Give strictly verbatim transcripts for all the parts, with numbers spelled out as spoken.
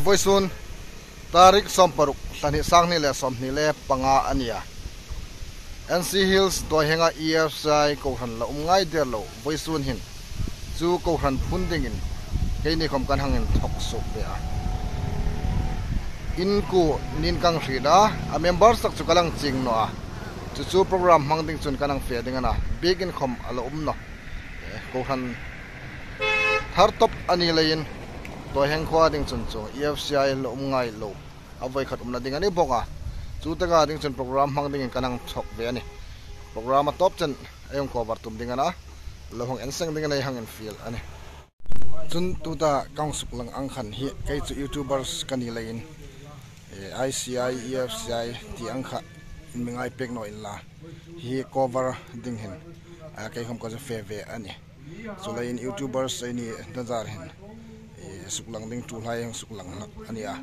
Vawisun tarik sawmparuk, thla hni, sanghni le sawmhni le panga a ni a. N C Hills Tuoihenga E F C I kohran la um ngai der lo vawisun hin chu kohran phun dingin keini khawm kan hang inthawk suok ve a. Inkuo nin kan hriet a, a member sak chu ka lang chieng naw a. Chu chu program hmang ding chun kan hang fe ding a na, biekin khawm a la um naw. Eh, kohran thar tawp a ni leiin Tuoiheng khuo ding chun chu E F C I la um ngai lo, a voi khat umna ding a ni bawk a. Chu taka ding chun program hmang dingin kan hang thawk ve a nih. Program a tawp chen ei hung cover tum ding a na, lo hang en seng dingin ei hang infiel a nih. Chun tuta ka hung suklang ang khan hi, kei chu YouTubers ka ni leiin, eh, I C I, E F C I ti ang kha in mi ngai pek naw inla, hi cover ding hin, ah, kei khawm ka fe ve a nih. Chuleiin YouTubers ei ni na zar hin, eh, suklang ding tulai hang suklang hlak a ni a.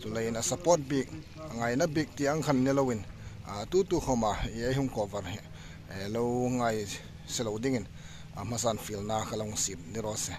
Chuleiin a support bik, a ngaina bik ti ang khan ni loin, ah, tutu khawma, eh, ei hung cover hi, eh, lo ngai se lo dingin, a hmasan fielna ka lo hung siem ni raw se.